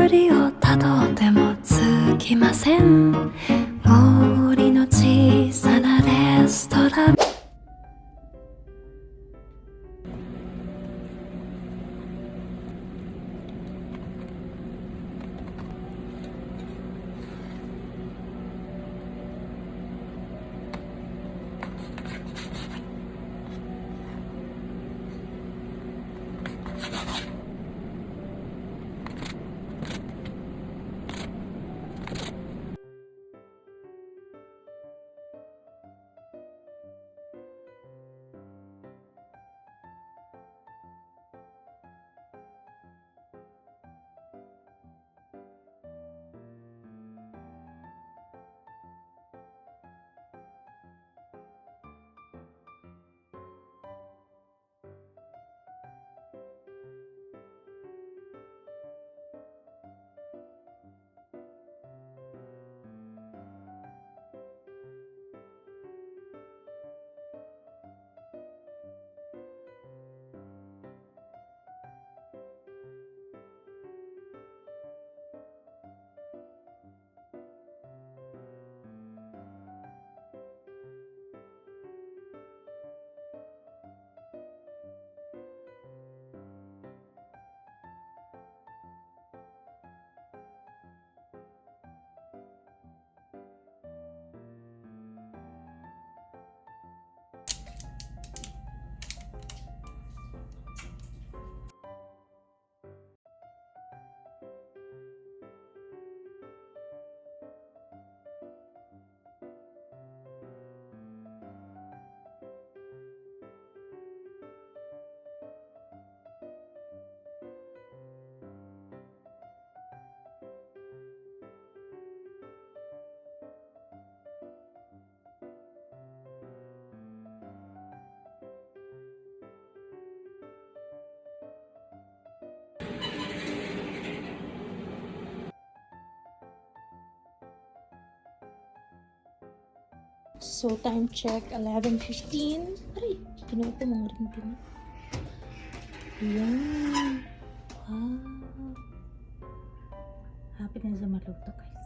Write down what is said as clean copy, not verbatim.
りをたどっても尽きません。森の小さなレストラン。 So, time check, 11:15. Aray, kinuha ko mga rin din. Ayan. Wow. Happy na sa maluto, guys.